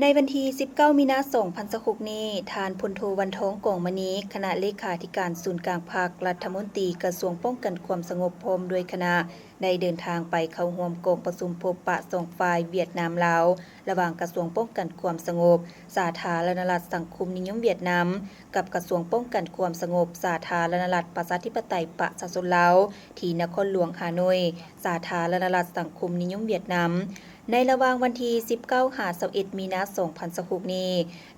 ໃນວັນທີສິບເກົ້າ ມີນາ ສອງພັນຊາວຫົກນີ້, ທ່ານ ພົນໂທ ວັນທອງ ກອງມະນີ, ຄະນະເລຂາທິການສູນກາງພັກ, ລັດຖະມົນຕີກະຊວງປ້ອງກັນຄວາມສະຫງົບ ພ້ອມດ້ວຍຄະນະ ໄດ້ເດີນທາງໄປເຂົ້າຮ່ວມກອງປະຊຸມພົບປະສອງຝ່າຍ ຫວຽດນາມ-ລາວ ລະຫວ່າງກະຊວງປ້ອງກັນຄວາມສະຫງົບ ສາທາລະນະລັດສັງຄົມນິຍົມຫວຽດນາມ ກັບກະຊວງປ້ອງກັນຄວາມສະຫງົບ ສາທາລະນະລັດປະຊາທິປະໄຕປະຊາຊົນລາວ ທີ່ນະຄອນຫຼວງຮ່າໂນ້ຍ ສາທາລະນະລັດສັງຄົມນິຍົມຫວຽດນາມ. ໃນລະຫວ່າງວັນທີສິບເກົ້າ ຫາ ຊາວເອັດ ມີນາ ສອງພັນຊາວຫົກນີ້,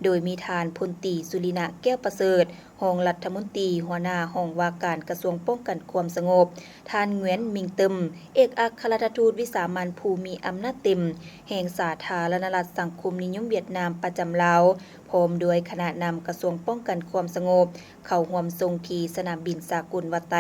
ໂດຍມີທ່ານ ພົນຕີ ສຸລິນະ ແກ້ວປະເສີດ, ຮອງລັດຖະມົນຕີ, ຫົວໜ້າຫ້ອງວ່າການກະຊວງປ້ອງກັນຄວາມສະຫງົບ, ທ່ານ ງວຽນ ມິງເຕີມ, ເອກອັກຄະລັດຖະທູດວິສາມັນຜູ້ມີອຳນາດເຕັມ ແຫ່ງສາທາລະນະລັດສັງຄົມນິຍົມຫວຽດນາມປະຈຳລາວ, ພ້ອມດ້ວຍຄະນະນຳກະຊວງປ້ອງກັນຄວາມສະຫງົບ ເຂົ້າຮ່ວມສົ່ງທີ່ສະໜາມບິນສາກົນວັດໄຕ.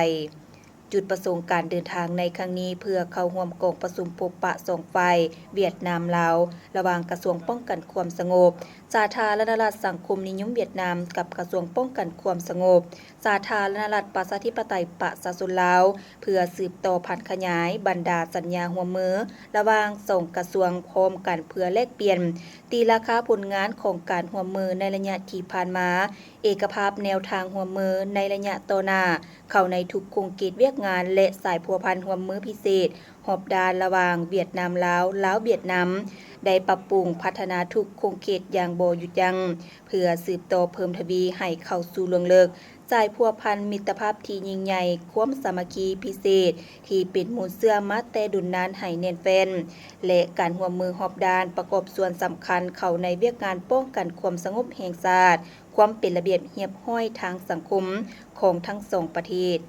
ຈຸດປະສົງການເດີນທາງໃນຄັ້ງນີ້ ເພື່ອເຂົ້າຮ່ວມກອງປະຊຸມພົບປະສອງຝ່າຍ ຫວຽດນາມ-ລາວ ລະຫວ່າງກະຊວງປ້ອງກັນຄວາມສະຫງົບ ສາທາລະນະລັດສັງຄົມນິຍົມຫວຽດນາມ ກັບກະຊວງປ້ອງກັນຄວາມສະຫງົບ ສາທາລະນະລັດປະຊາທິປະໄຕປະຊາຊົນລາວ ເພື່ອສືບຕໍ່ຜັນຂະຫຍາຍບັນດາສັນຍາຮ່ວມມືລະຫວ່າງສອງກະຊວງພ້ອມກັນ ເພື່ອແລກປ່ຽນຕີລາຄາຜົນງານຂອງການຮ່ວມມືໃນໄລຍະທີ່ຜ່ານມາ, ເອກະພາບແນວທາງຮ່ວມມືໃນໄລຍະຕໍ່ໜ້າ ເຂົ້າໃນທຸກຂົງເຂດວຽກງານ ແລະ ສາຍພົວພັນຮ່ວມມືພິເສດຮອບດ້ານລະຫວ່າງຫວຽດນາມ-ລາວ, ລາວ-ຫວຽດນາມ ໄດ້ປັບປຸງພັດທະນາທຸກຂົງເຂດຢ່າງບໍ່ຢຸດຢັ້ງ ເພື່ອສືບຕໍ່ເພີ່ມທະວີໃຫ້ເຂົ້າສູ່ລວງເລິກ ສາຍພົວພັນມິດຕະພາບທີ່ຍິ່ງໃຫຍ່, ຄວາມສາມັກຄີພິເສດທີ່ເປັນມູນເຊື້ອມາແຕ່ດົນນານໃຫ້ແໜ້ນແຟ້ນ ແລະ ການຮ່ວມມືຮອບດ້ານປະກອບສ່ວນສຳຄັນເຂົ້າໃນວຽກງານປ້ອງກັນຄວາມສະຫງົບແຫ່ງຊາດ, ຄວາມເປັນລະບຽບຮຽບຮ້ອຍທາງສັງຄົມຂອງທັງສອງປະເທດ.